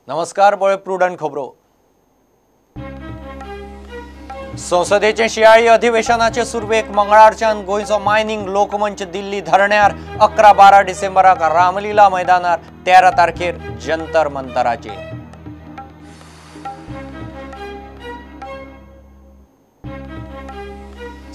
नमस्कार, पळय प्रुडंट खबरो. संसदेचे शियाळी अधिवेशनाचे सुरवेक मंगळारच्यान गोंयचो मायनिंग लोकमंच दिल्ली धरण्यार 11-12 डिसेंबराक रामलीला मैदानार, 13 तारखेर जंतर मंतराचेर.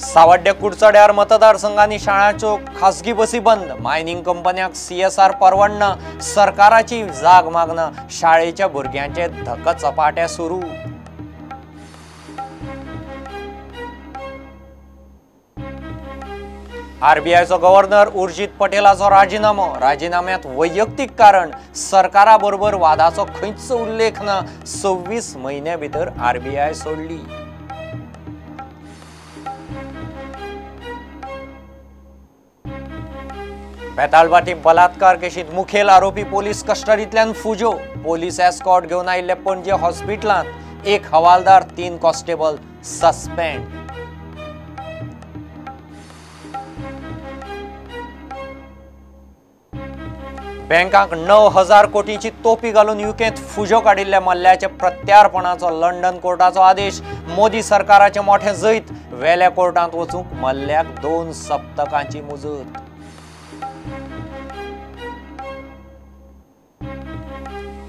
सावड्डे कुडचड्यार मतदारसंघांनी शाळांच्यो खासगी बसी बंद. मायनिंग कंपन्यांक सीएसआर परवडना, सरकाराची जाग मागना. शाळेच्या भुरग्यांचे धक चपाटे सुरू. आरबीआयचो गव्हर्नर उर्जित पटेलाचो राजीनामो. राजीनाम्यात वैयक्तीक कारण, सरकारा बरोबर वादाचो खंयच उल्लेख ना. 26 म्हयन्या भितर आरबीआय सोडली. बेतालभाटी बलात्कार केशीत मुखेल आरोपी पोलीस कस्टडींतल्यान फुजो. पोलीस एस्कॉर्ट घेवन आयिल्ले पणजे हॉस्पिटलांत 1 हवालदार, 3 कॉन्स्टेबल सस्पेंड. बँकांक 9,000 कोटींची तोपी घालून युकेंत फुजो काडिल्ल्या मल्ल्याच्या प्रत्यार्पणाचो लंडन कोर्टाचो आदेश. मोदी सरकाराचें मोठें जैत. वेल्या कोर्टांत वचूंक मल्ल्याक 2 सप्तकांची मुजत.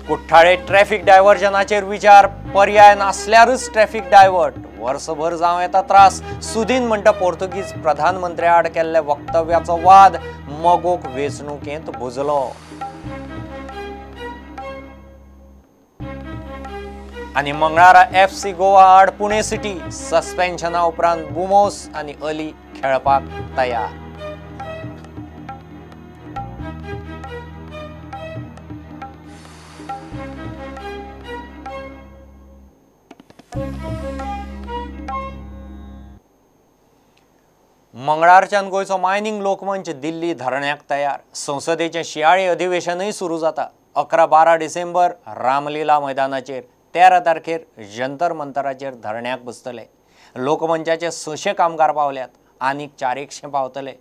कुठ्ठाळे ट्रॅफिक डायव्हर्जनाचेर विचार, पर्याय नासल्यारच ट्रॅफिक डायव्हर्ट. वर्सभर जावं येता त्रास. सुदीन म्हणटा पोर्तुगीज प्रधानमंत्र्या आड केल्ल्या वक्तव्याचो वाद मगोक वेंचणुकेंत भुजलो. आनी मंगळारा एफसी गोवा आड पुणे सिटी. सस्पेन्शना उपरांत बुमोस आनी अली खेळपाक तयार. मंगळारच्यान गोंयचो मायनिंग लोकमंच दिल्ली धरण्याक तयार. संसदेचें शियाळी अधिवेशनूय सुरू जाता. 11-12 डिसेंबर रामलीला मैदानाचेर, 13 तारखेर जंतर मंतराचेर धरण्याक बसतले. लोकमंचाचे 600 कामगार पावल्यात, आनीक 400 पावतले.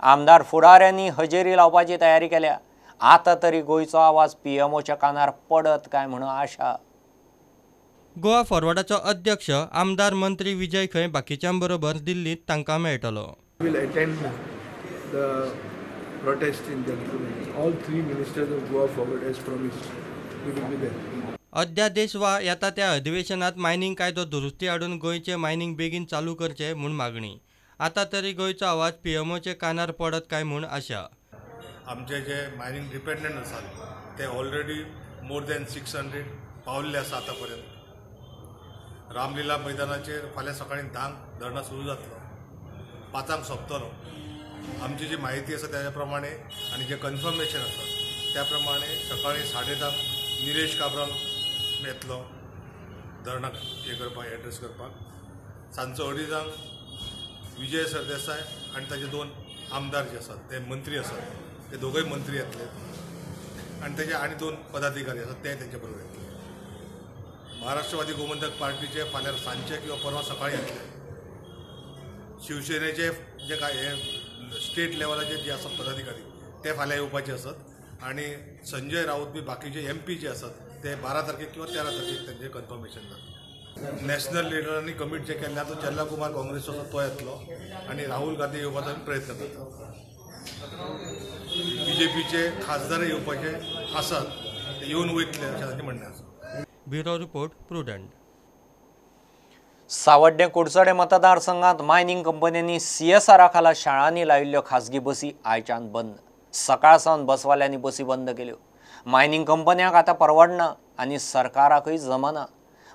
आमदार फुडाऱ्यांनी हजेरी लावपाची तयारी केल्या. आतां तरी गोंयचो आवाज पीएमओच्या कानार पडत काय म्हणून आशा. गोवा फॉरवर्डाचो अध्यक्ष आमदार मंत्री विजय खंय बाकीच्यां बरोबर दिल्लींत तांकां मेळटलो. Will attend the protest in Jantar. All 3 ministers of Goa Forward as promised, we will be there. अध्यादेश वा येता त्या अधिवेशनात मायनिंग कायदो दुरुस्ती हाडून गोंयचें मायनिंग बेगीन चालू करचें म्हूण मागणी. आतां तरी गोंयचो आवाज पीएमओचे कानार पडत काय म्हूण आशा. आमचे जे मायनिंग डिपेंडंट आसात ते ऑलरेडी मोर दॅन 600 पावल्ले आसा आतां पर्यंत. रामलीला मैदानाचेर फाल्यां सकाळीं 10 धरणां सुरू जातलो, 5 सोंपतलो. आमची जी म्हायती आसा त्याच्या प्रमाणे आनी जें कन्फर्मेशन आसा त्या प्रमाणे सकाळीं 10:30 निलेश काब्राल येतलो धरणाक हें करपाक, एड्रेस करपाक. सांजचो 2:30 विजय सरदेसाय आनी ताजे 2 आमदार जे आसात ते मंत्री आसात, ते दोगूय मंत्री येतले आनी ताजे आनी 2 पदाधिकारी आसात ते तेंच्या बरोबर येतले. महाराष्ट्रवादी गोमंतक पार्टीचे फाल्यां सांजचे किंवा परवा सकाळी येतले. शिवसेनेचे जे काय हे स्टेट लेवलाचे जे आसात पदाधिकारी ते फाल्यां येवपाचे आसात आनी संजय राऊत बी बाकीचे एम पी जे आसात ते 12 तारखेक किंवा 13 तारखेक तेंचे कन्फर्मेशन जातलें. नॅशनल लिडरांनी कमीट जे केल्ले आसा तो चेल्ला कुमार काँग्रेसचो आसा तो येतलो आनी राहुल गांधी येवपाचो आमी प्रयत्न करता. बीजेपीचे खासदार येवपाचे आसात, ते येवन वयतले अशें तांचें म्हणणें आसा. Bureau report, Prudent. Sawarde Kudchade मतदारसंघात मायनिंग कंपन्यांनी सीएसआरा खाला शाळांनी लायिल्ल्यो खासगी बसी आयच्यान बंद. सकाळ सावन बसवाल्यांनी बसी बंद केल्यो. मायनिंग कंपन्यांक आतां परवडना आनी सरकाराकय जमना.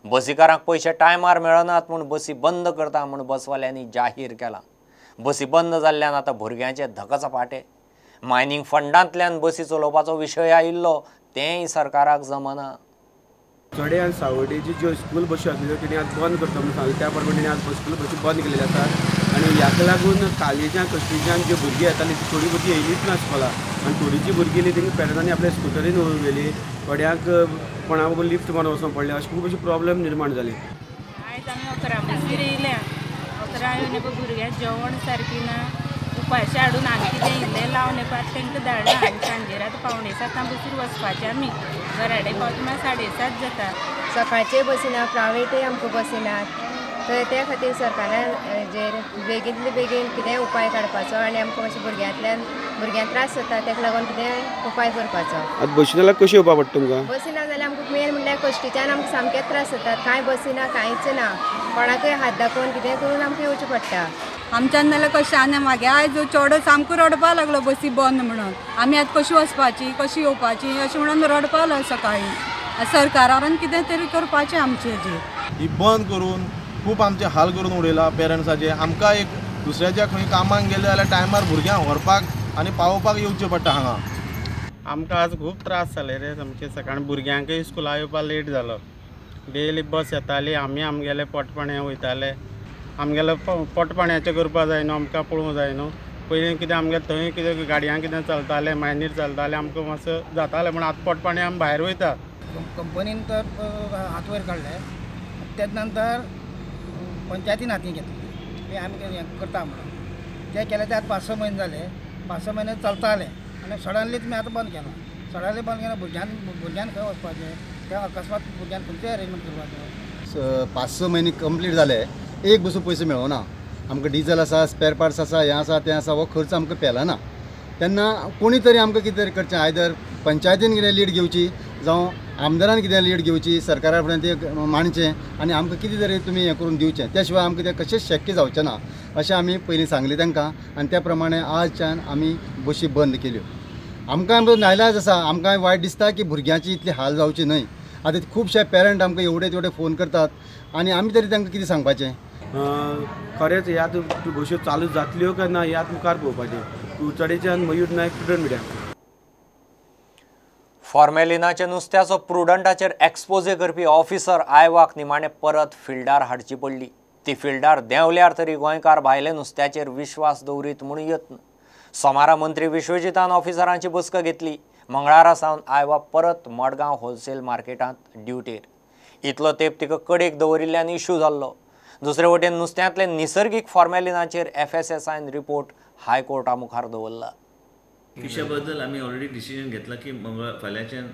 बसीकारांक पयशे टायमार मेळनात म्हूण बसी बंद करता म्हूण बसवाल्यांनी जाहीर केलां. बसी बंद जाल्ल्यान आतां भुरग्यांचे धकचपाटे. मायनिंग फंडांतल्यान बसी चलोवपाचो विशय आयिल्लो तेंय सरकाराक जमना. चडे आनी सावड्डेची ज्यो स्कूल बशी आसल्यो तेणी आज बंद करता म्हणून सांगलें, त्या प्रमाणे तेणी आज स्कूल बशी बंद केलेल्यो आसात. आनी ह्याका लागून कालेजान कश्टीच्यान ज्यो भुरगीं येतालीं ती थोडीं भुरगीं येयलीच ना स्कुलाक आनी थोडीं जी भुरगीं येयली तेंकां पेरंट्सांनी आपल्या स्कुटरीन व्हरून व्हेली, थोड्यांक कोणा बरोबर लिफ्ट मारून वचोंक पडलें, अशें खूब अशे प्रॉब्लेम निर्माण जाले. आयज आमी 11 बसीर येयल्या. 11 येवन भुरग्यांक जेवण सारकें ना, उपाशी हाडून आनी कितें इल्लें लावन येवपाक तांकां धाडलां. आनी सांजेर आतां 6:45 बसीर वचपाचें आमी घराडे पावता म्हळ्यार 7:30 जाता. सकाळचे बसी ना, प्रायवेटय आमकां बसी नात, तर त्या खातीर सरकारान हेजेर बेगीनले बेगीन कितेंय उपाय काडपाचो आनी आमकां मातशें भुरग्यांक त्रास जाता ताका लागून कितेंय उपाय करपाचो. आतां बसी नाल्यार कशी येवपा पडटा तुमकां? बसी ना जाल्यार आमकां मेन म्हणल्यार कश्टीच्यान आमकां सामकेच त्रास जातात. कांय बसी ना, कांयच ना, कोणाकय हात दाखोवन कितेंय करून आमकां येवचें पडटा. आमच्यान नाल्यार कशें आनी मागीर आयज चेडो सामको रडपाक लागलो बसी बंद म्हणून. आमी आतां कशी वचपाची कशी येवपाची अशें म्हणून रडपाक लागलो सकाळीं. सरकारान कितें तरी करपाचें आमचे हेजेर. ही बंद करून खूब आमचे हाल करून उडयला पेरंट्साचे. आमकां एक दुसऱ्याच्या खंय कामाक गेले जाल्यार टायमार भुरग्यांक व्हरपाक आनी पावोवपाक येवचें पडटा हांगा. आमकां आज खूब त्रास जाले रे सामके. सकाळीं भुरग्यांकय स्कुला येवपाक लेट जालो. डेली बस येताली, आमी आमगेले पोटपाणये वयताले. आमगेले पोटपाणयाचें करपाक जाय न्हू, आमकां पळोवंक जाय न्हू. पयलीं कितें आमगे थंय कितें गाडयांक कितें चलतालें, मायनीर चलतालें, आमकां मातसो जातालें, पूण आतां पोटपाणी आमी भायर वयता. कंपनीन तर हात वयर काडले, तेज नंतर पंचायतीन हातीन घेतले की आमी हें करता म्हणून. ते केले ते आतां 5-6 म्हयने जाले, 5-6 म्हयने चलताले आनी सडनली तुमी आतां बंद केलां. सडनली बंद केलां, भुरग्यान खंय वचपाचें? ते अकस्मात भुरग्यान खंयचें अरेंजमेंट करपाचें? 5-6 म्हयने कंप्लीट जाले, एक बसून पयशे मेळना. आमकां डिजल आसा, स्पेर पार्ट्स आसा, हें आसा तें आसा, हो खर्च आमकां पेलना. तेन्ना कोणी तरी आमकां कितें तरी करचें, आयदर पंचायतीन कितें लीड घेवची जावं आमदारान कितें लीड घेवची, सरकारा फुडें तें मांडचें आनी आमकां कितें तरी तुमी हें करून दिवचें. त्या शिवाय आमकां तें कशेंच शक्य जावचें ना अशें आमी पयलीं सांगलें तांकां आनी त्या प्रमाणे आजच्यान आमी बशी बंद केल्यो. आमकां नायलाज आसा, आमकां वायट दिसता की भुरग्यांची इतली हाल जावची न्हय. आतां खुबशे पेरंट आमकां एवढे तेवढे फोन करतात आनी आमी तरी तांकां कितें सांगपाचें? खरेंच ह्या बश्यो चालू जातल्यो काय ना ह्यात मुखार पळोवपाचें. कुडचडेच्यान मयूर नायक, प्रुडंट मिडिया. फॉर्मेलिनाच्या नुस्त्याचो प्रुडंटाचेर एक्सपोजे करपी ऑफिसर आयवाक निमाणे परत फिल्डार हाडची पडली. ती फिल्डार देंवल्यार तरी गोंयकार भायले नुस्त्याचेर विश्वास दवरीत म्हूण यत्न. सोमारा मंत्री विश्वजितान ऑफिसरांची बसका घेतली. मंगळारा सावन आयवा परत मडगांव होलसेल मार्केटांत ड्युटेर. इतलो तेंप तिका कडेक दवरिल्ल्यान इश्यू जाल्लो. दुसरे वटेन नुस्त्यांतले निसर्गीक फॉर्मेलिनाचेर एफएसएसआयन रिपोर्ट हायकोर्टा मुखार दवरला. फिशा बद्दल आमी ऑलरेडी डिसिजन घेतला की मंगळार फाल्यांच्यान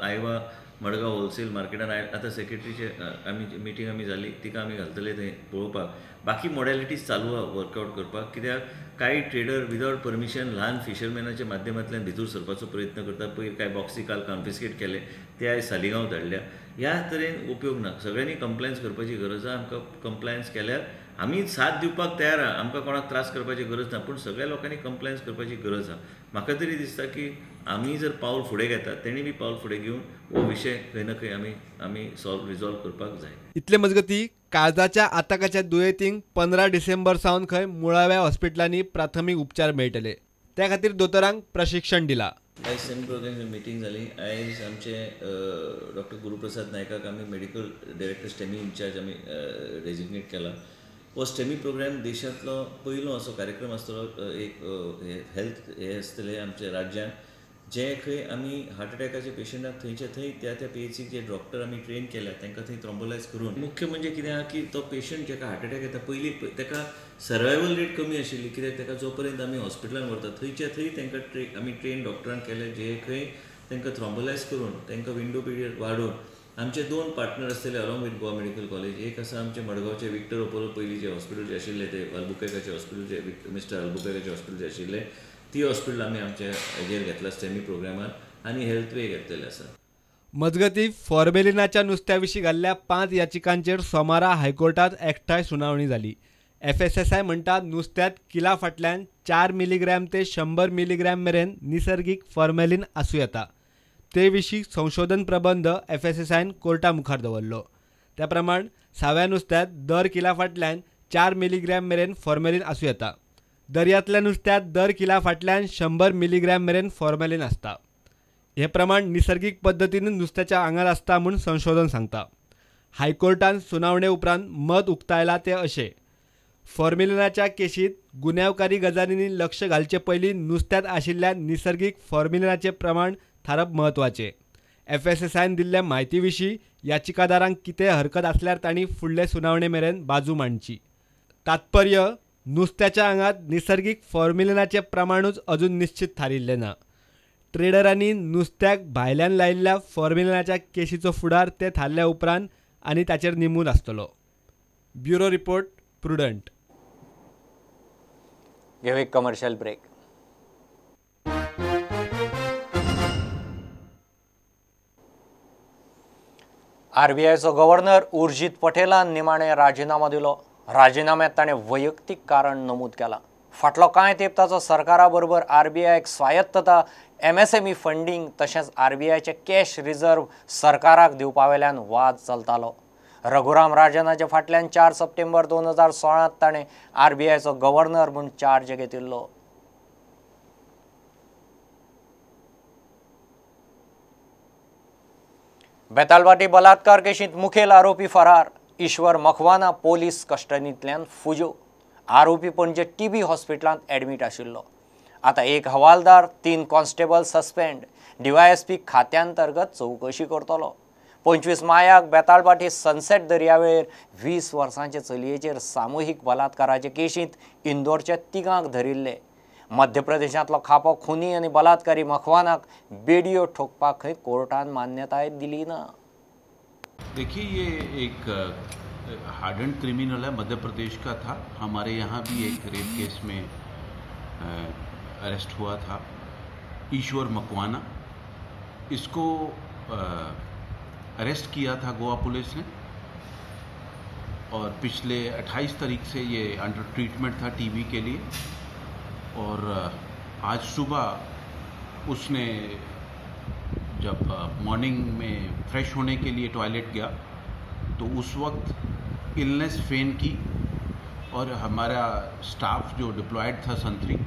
आयवा मडगांव होलसेल मार्केटान आतां सेक्रेटरीचे आमी मिटींग आमी जाली, तिका आमी घालतले थंय पळोवपाक. बाकी मॉडेलिटीज चालू आहा वर्कआवट करपाक, कित्याक कांय ट्रेडर विदावट परमिशन ल्हान फिशरमॅनाच्या माध्यमांतल्यान भितर सरपाचो प्रयत्न करता. पयर कांय बॉक्सी काल कॉन्फिस्केट केले, ते आयज सालिगांव धाडल्या. ह्या तरेन उपयोग ना, सगळ्यांनी कंप्लायन्स करपाची गरज आहा. आमकां कंप्लायन्स केल्यार आमी साथ दिवपाक तयार आहा, आमकां कोणाक त्रास करपाची गरज ना, पूण सगळ्या लोकांनी कंप्लायन्स करपाची गरज आहा. म्हाका तरी दिसता की आमी जर पावल फुडें घेतात तेणी बी पावल फुडें घेवन हो विशय खंय ना खंय आमी आमी सॉल्व रिजॉल्व करपाक जाय. इतले मजगती काळजाच्या आताकाच्या दुयेंतींक 15 डिसेंबर सावन खंय मुळाव्या हॉस्पिटलांनी प्राथमीक उपचार मेळटले, त्या खातीर दोतोरांक प्रशिक्षण दिला. आयज सेमी प्रोग्राम मिटींग जाली. आयज आमचे डॉक्टर गुरुप्रसाद नायकाक आमी मेडिकल डायरेक्टर स्टेमी इन्चार्ज आमी डेजिग्नेट केला. हो स्टेमी प्रोग्राम देशांतलो पयलो असो कार्यक्रम आसतलो, एक हेल्थ हे आसतले आमच्या राज्यांत, जे खंय आमी हार्ट अटॅकाच्या पेशंटाक थंयच्या थंय त्या त्या पीएचसीक जे डॉक्टर आमी ट्रेन केल्या तांकां थंय थ्रोम्बोलायज करून, मुख्य म्हणजे कितें आहा की तो पेशंट जाका हार्ट अटॅक येता पयलीं ताका सर्वायवल रेट कमी आशिल्ली, कित्याक ताका जो पर्यंत आमी हॉस्पिटलान व्हरता थंयच्या थंय तांकां आमी ट्रेन डॉक्टरान केले जे खंय तांकां थ्रोम्बोलायज करून तांकां विंडो पिरियड वाडोवन. आमचे 2 पार्टनर आसतले along with Goa medical college. एक आसा आमचे मडगांवचे विक्टर ओपोलो पयलीं जे हॉस्पिटल जे आशिल्ले ते अल्बुकेकाचे हॉस्पिटल जे मिस्टर अल्बुकेकाचे हॉस्पिटल जे आशिल्ले ती हॉस्पिटल आमी आमच्या हेजेर घेतला स्टेमी प्रोग्रामान आनी हेल्थ वे घेतलेले आसा. मजगती फॉर्मेलिनाच्या नुस्त्या विशीं घाल्ल्या 5 याचिकांचेर सोमारा हायकोर्टात एकठांय सुनावणी जाली. एफएसएसआय म्हणटा नुस्त्यांत किला फाटल्यान 4 मिलीग्रॅम ते 100 मिलीग्रॅम मेरेन निसर्गीक फॉर्मेलिन आसूं येता. ते विशीं संशोधन प्रबंध एफएसएसआयन कोर्टा मुखार दवरलो. त्या प्रमाण साव्या नुस्त्यांत दर किला फाटल्यान 4 मिलीग्रॅम मेरेन फॉर्मेलिन आसूं येता. दर्यांतल्या नुस्त्यांत दर किला फाटल्यान 100 मिलीग्रॅम मेरेन फॉर्मेलिन आसता. हे प्रमाण निसर्गीक पद्दतीन नुस्त्याच्या आंगार आसता म्हूण संशोधन सांगता. हायकोर्टान सुनावणे उपरांत मत उक्तायलां तें अशें: फॉर्मेलिनाच्या केशींत गुन्यांवकारी गजालींनी लक्ष घालचे पयलीं नुस्त्यांत आशिल्ल्या निसर्गीक फॉर्मेलिनाचें प्रमाण थारप म्हत्वाचें. एफएसएसआयन दिल्ल्या म्हायती विशीं याचिकादारांक कितें हरकत आसल्यार तांणी फुडले सुनावणे मेरेन बाजू मांडची. तात्पर्य नुस्त्याच्या आंगात निसर्गीक फॉर्मेलिनाचें प्रमाणूच अजून निश्चित थारिल्लें ना. ट्रेडरांनी नुस्त्याक भायल्यान लायिल्ल्या फॉर्मेलिनाच्या केशीचो फुडार ते थारल्या उपरांत आनी ताचेर निंबून आसतलो. Bureau report, Prudent. घेऊ एक कमर्शियल ब्रेक. आरबीआयचो गव्हर्नर उर्जित पटेलान निमाणे राजिनामो दिलो. राजिनाम्यात ताणें वैयक्तीक कारण नमूद केलां. फाटलो कांय तेंप ताचो सरकारा बरोबर आरबीआयक स्वायत्तता, एमएसएमई फंडींग तशेंच आरबीआयचे कॅश रिझर्व सरकाराक दिवपा वेल्यान वाद चलतालो. रघुराम राजनाच्या फाटल्यान 4 सप्टेंबर 2016 ताणें आरबीआयचो गव्हर्नर म्हूण चार्ज घेतिल्लो. बेतालभाटी बलात्कार केशींत मुखेल आरोपी फरार. ईश्वर मखवाना पोलीस कस्टडींतल्यान फुज्यो. आरोपी पणजे टीबी हॉस्पिटलांत ॲडमीट आशिल्लो. आतां 1 हवालदार, 3 कॉन्स्टेबल सस्पेंड. डीवायएसपी खात्यांतर्गत चवकशी करतलो. 25 मायाक बेतालभाटी सनसेट दर्यावेळेर 20 वर्सांचे चलयेचेर सामुहीक बलात्काराचे केशींत इंदोरच्या 3 धरिल्ले. मध्य प्रदेशांतलो खापो खुनी आनी बलात्कारी मखवानाक बेडयो ठोकपाक खंय कोर्टान मान्यताय दिली ना. देखिए, ये एक हार्डन क्रिमिनल है, मध्य प्रदेश का था. हमारे यहाँ भी एक रेप केस में अरेस्ट हुआ था, ईश्वर मकवाना. इसको अरेस्ट किया था गोवा पुलिस ने और पिछले 28 तारीख से ये अंडर ट्रीटमेंट था टीबी के लिए. और आज सुबह उसने जब मॉर्निंग में फ्रेश होने के लिए टॉयलेट गया तो उस वक्त इलनेस फेन की और हमारा स्टाफ जो डिप्लॉयड था संतरी,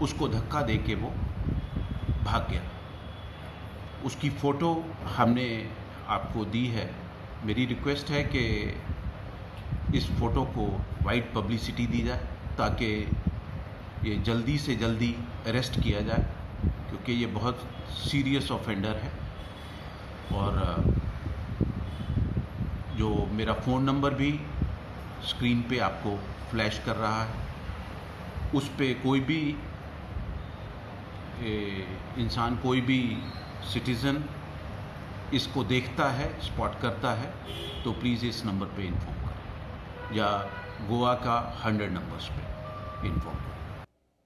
उसको धक्का दे के वो भाग गया. उसकी फ़ोटो हमने आपको दी है. मेरी रिक्वेस्ट है कि इस फ़ोटो को वाइड पब्लिसिटी दी जाए ताकि ये जल्दी से जल्दी अरेस्ट किया जाए, क्योंकि ये बहुत सीरियस ऑफेंडर है. और जो मेरा फ़ोन नंबर भी स्क्रीन पे आपको फ्लैश कर रहा है, उस पे कोई भी इंसान, कोई भी सिटीज़न इसको देखता है, स्पॉट करता है, तो please is number pay inform करें या गोवा का 100 नंबर्स पे इन्फॉर्म करें.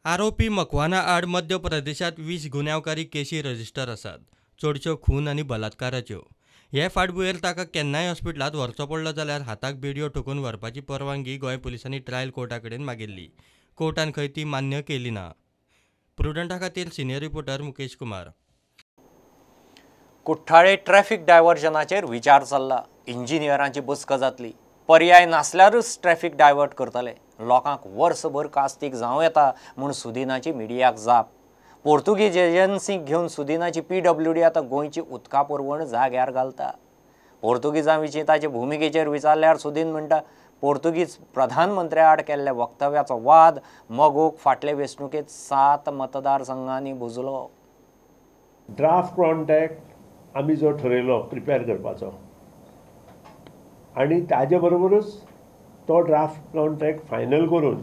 आरोपी मकवाना आड मध्य प्रदेशांत 20 गुन्यांवकारी केशी रजिस्टर आसात, चडश्यो खून आनी बलात्काराच्यो. हे फाटभुंयेर ताका केन्नाय हॉस्पिटलांत व्हरचो पडलो जाल्यार हाताक बेडयो ठोकून व्हरपाची परवानगी गोंय पुलिसांनी ट्रायल कोर्टा कडेन मागिल्ली. कोर्टान खंय ती मान्य केली ना. प्रुडंटा खातीर senior reporter Mukesh Kumar. Kuthale traffic डायव्हर्जनाचेर विचार चल्ला. इंजिनियरांची बसका जातली. पर्याय नासल्यारूच ट्रॅफिक डायवर्ट करतले. लोकांक वर्सभर कास्तीक जावं येता म्हूण सुदिनाची मिडियाक जाप. पोर्तुगीज एजन्सीक घेवन सुदिनाची पीडब्ल्यूडी आतां गोंयची उदका पुरवण जाग्यार घालता. पोर्तुगीजां विशीं ताचे भुमिकेचेर विचारल्यार सुदीन म्हणटा, पोर्तुगीज प्रधानमंत्र्या आड केल्ल्या वक्तव्याचो वाद मगोक फाटले वेंचणुकेंत 7 मतदारसंघांनी भुजलो. ड्राफ्ट कॉन्ट्रॅक्ट आमी जो ठरयलो प्रिपेर करपाचो आनी ताजे बरोबरूच तो ड्राफ्ट कॉन्ट्रॅक्ट फायनल करून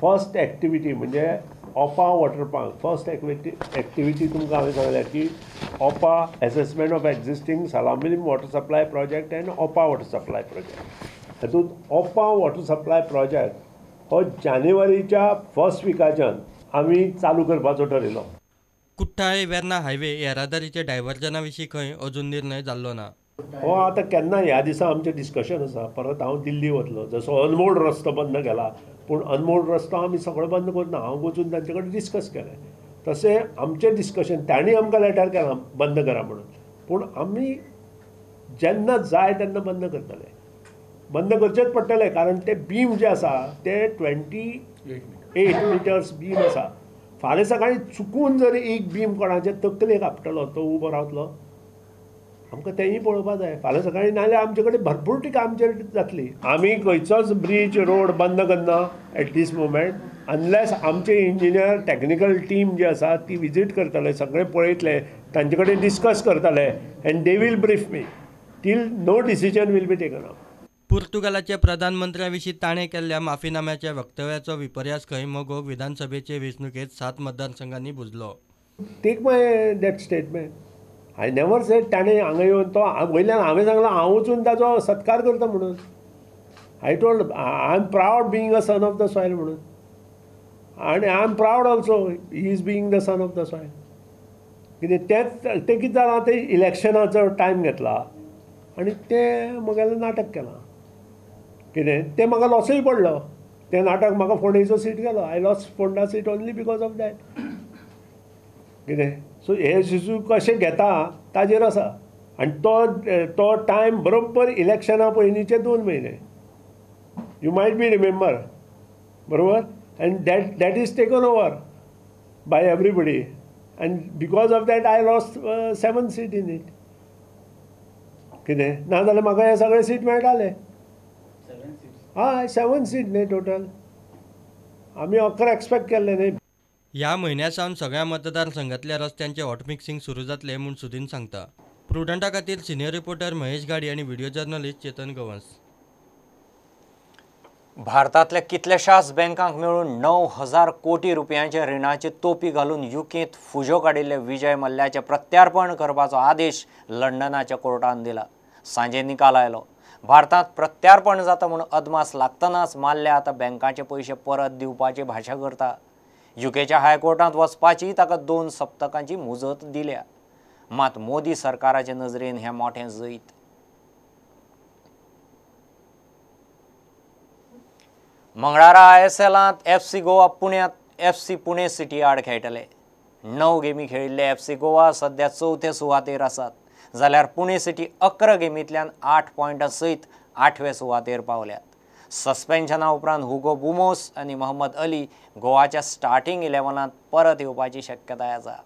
फर्स्ट एक्टिविटी म्हणजे Opa water park first activity तुमकां हांवें सांगल्या की Opa assessment of existing Salaulim water supply project and Opa water supply project. हातूंत ओपा वॉटर सप्लाय प्रोजेक्ट हो जानेवारीच्या फर्स्ट विकाच्यान आमी चालू करपाचो ठरयलो. कुठ्ठाळे वेर्ना हायवे येरादारीच्या डायव्हर्जना विशीं खंय अजून निर्णय जाल्लो ना. हो आतां केन्ना ह्या दिसा आमचें डिस्कशन आसा. परत हांव दिल्ली वतलो. जसो अनमोड रस्तो बंद केला, पूण अनमोड रस्तो आमी सगळो बंद करना. हांव वचून तांचे कडेन डिस्कस केलें, तशें आमचें डिस्कशन तांणी आमकां लेटर केलां बंद करा म्हणून, पूण आमी जेन्ना जाय तेन्ना बंद करतले. बंद करचेच पडटले, कारण ते बीम जे आसा ते 28 मिटर्स बीम आसा. फाल्यां सकाळीं चुकून जर एक बीम कोणाचे तकलेक आपटलो तो उबो रावतलो, आमकां तेंय पळोवपा जाय. फाल्यां सकाळीं नाजाल्यार आमचे कडेन भरपूर टिका आमचेर जातली. आमी खंयचोच ब्रीज रोड बंद करना एट these moment, unless आमचे इंजिनियर टॅक्निकल टीम जी आसा ती विजीट करतले, सगळें पळयतले, तांचे कडेन डिस्कस करतले and they will brief me till no decision will be taken up. पुर्तुगालाचे प्रधानमंत्र्या विशीं ताणें केल्ल्या माफीनाम्याच्या वक्तव्याचो विपर्यास खंय मगोक विधानसभेचे वेंचणुकेंत 7 मतदारसंघांनी भुजलो. Take my that statement. I never said ताणें हांगा येवन तो वयल्यान हांवें सांगलां हांव वचून ताचो सत्कार करता म्हणून. I told I am proud being a son of the soil म्हणून, आनी I am proud also he is being the son of the soil. कितें तेंच तें कितें जालां तें इलेक्शनाचो टायम घेतला आनी तें म्हगेलें नाटक केलां. कितें तें म्हाका लॉसूय पडलो, तें नाटक म्हाका फोंडेचो सीट गेलो. I lost Ponda seat only because of that. कितें सो हे शिशू कशें घेता ताजेर आसा. आनी तो तो टायम बरोबर इलेक्शना पयलींचे 2 म्हयने, you might be remember, बरोबर. And that is taken over by everybody and because of that I lost 7 seat in it. कितें ना जाल्यार म्हाका हे सगळे सीट मेळटाले. हय, 7 सीट न्ही टोटल, आमी 11 एक्सपेक्ट केल्ले न्ही. ह्या म्हयन्या सावन सगळ्या मतदारसंघांतल्या रस्त्यांचे हॉटमिक्सिंग सुरू जातले म्हूण सुदीन सांगता. प्रुडंटा खातीर सिनियर रिपोर्टर महेश गाडी आनी व्हिडिओ जर्नलिस्ट चेतन गवंस. भारतांतल्या कितल्याशाच बँकांक मेळून 9,000 कोटी रुपयांच्या रिणाची तोपी घालून युकेंत फुजो काडिल्ले विजय मल्ल्याचें प्रत्यार्पण करपाचो आदेश लंडनाच्या कोर्टान दिला. सांजे निकाल आयलो. भारतांत प्रत्यार्पण जाता म्हूण अदमास लागतनाच माल्ल्या आतां बँकांचे पयशे परत दिवपाची भाशा करता. युकेच्या हायकोर्टांत वचपाची ताका 2 सप्तकांची मुजत दिल्या. मात मोदी सरकाराचे नजरेन हें मोठें जैत. मंगळारा ISLांत FC Goa पुण्यांत FC Pune city आड खेळटले. 9 गेमी खेळिल्ले FC Goa सध्या 4थे सुवातेर आसात, जाल्यार पुणे सिटी 11 गेमींतल्यान 8 पॉयंटां सयत 8वे सुवातेर पावल्यात. सस्पेन्शना उपरांत हुगो बुमोस आनी मोहम्मद अली गोवाच्या स्टार्टिंग 11 परत येवपाची शक्यताय आसा.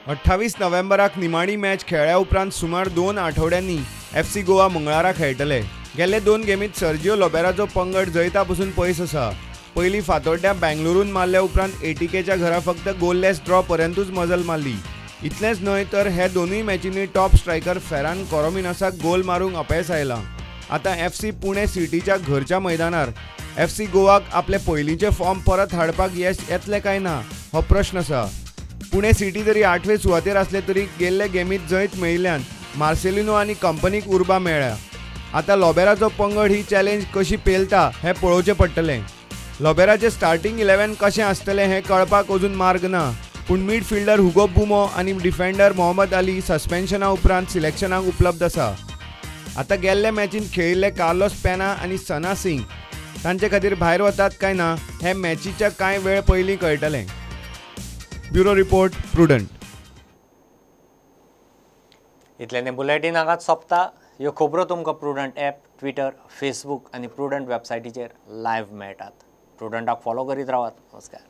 अठ्ठावीस नोव्हेंबराक निमाणी मॅच खेळ्ळ्या उपरांत सुमार 2 आठवड्यांनी FC Goa मंगळारा खेळटले. गेल्ले 2 गेमीत सर्जिओ लोबेराचो पंगड जैता पसून पयस आसा. पयली फातोड्ड्या बेंगळुरून मारल्या उपरांत ATKच्या घरा फक्त गोललेस ड्रॉ पर्यंतूच मजल मारली. इतलेंच न्हय तर हे दोनूय मॅचींनी टॉप स्ट्रायकर फेरान कोरोमिनासाक गोल मारूंक अपेस आयलां. आतां FC Pune सिटीच्या घरच्या मैदानार FC गोवाक आपले पयलींचे फॉर्म परत हाडपाक येस येतलें काय ना हो प्रश्न आसा. पुणे सिटी जरी 8वे सुवातेर आसले तरी गेल्ले गेमीत जैत मेळिल्ल्यान मार्सेलिनो आनी कंपनीक उर्बा मेळ्ळ्या. आतां लोबेराचो पंगड ही चॅलेंज कशी पेलता हें पळोवचें पडटलें. लोबेराचें स्टार्टिंग 11 कशें आसतलें हें कळपाक अजून मार्ग ना, पूण मिडफिल्डर हुगो बुमो आनी डिफेंडर मोहम्मद अली सस्पेन्शना उपरांत सिलेक्शनाक उपलब्ध आसा. आतां गेल्ले मॅचींत खेळिल्ले कार्लोस पेना आनी सना सिंग तांचे खातीर भायर वतात काय ना हें मॅचीच्या कांय वेळ पयलीं कळटलें. Bureau report, Prudent. इतल्याने बुलेटीन हांगाच सोंपता. ह्यो खबरो तुमकां प्रुडंट ॲप, ट्विटर, फेसबूक आनी प्रुडंट वेबसायटीचेर लायव्ह मेळटात. प्रुडंटाक फॉलो करीत रावात. नमस्कार.